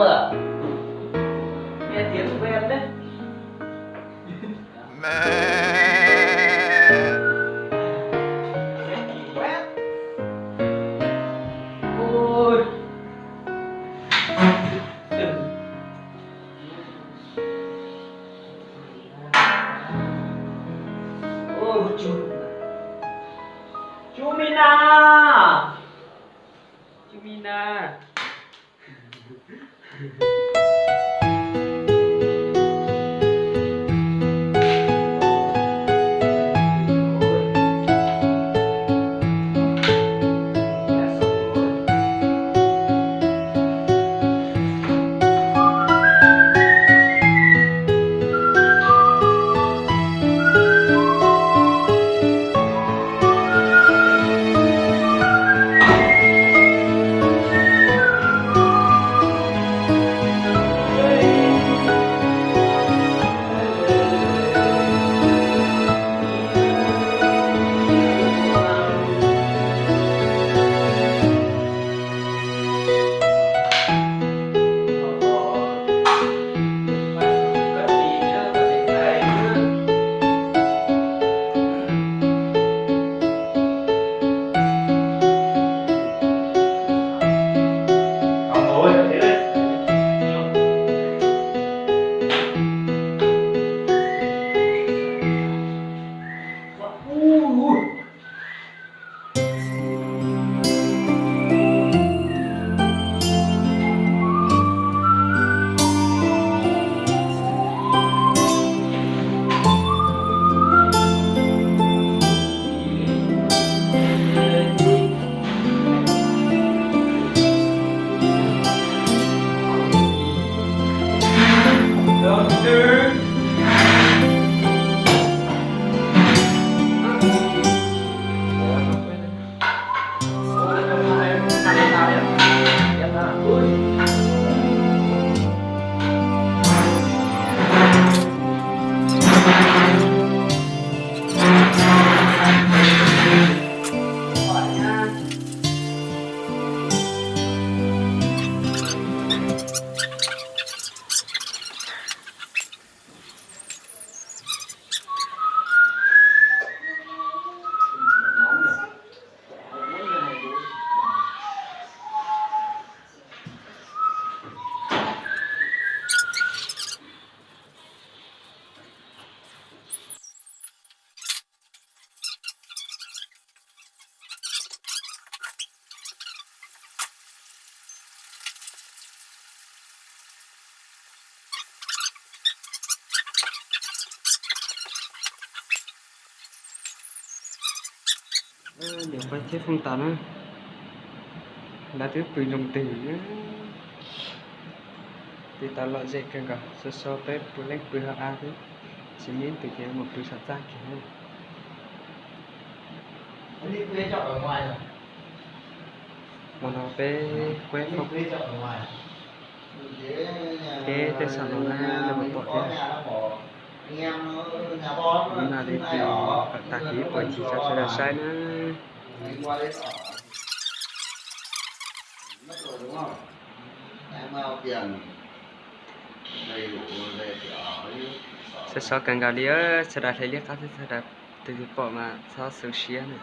Nghe tiếng quen đấy. Ôi. Ôi, chú. Chú Mina. Chú Mina. Nyuam qhuav thiab fooj tas na, lawv twb pw zoo twg na. Tiv tauv lom zem kawg nkaus, so so peb puav leej pw hauv av xwb, tsis muaj ib tug ces mus pw saum txaj kiag na. Hmo no peb kueb fooj thiab tej saum no na, nej puas pom thiab. Hnub no li twb kom tag kis pub ib tsoom sawv daws saib na. Sov sov kawg nkaus li, sawv daws hle liab qab thiab sawv daws, tus twg pom mas txhob xu siab na.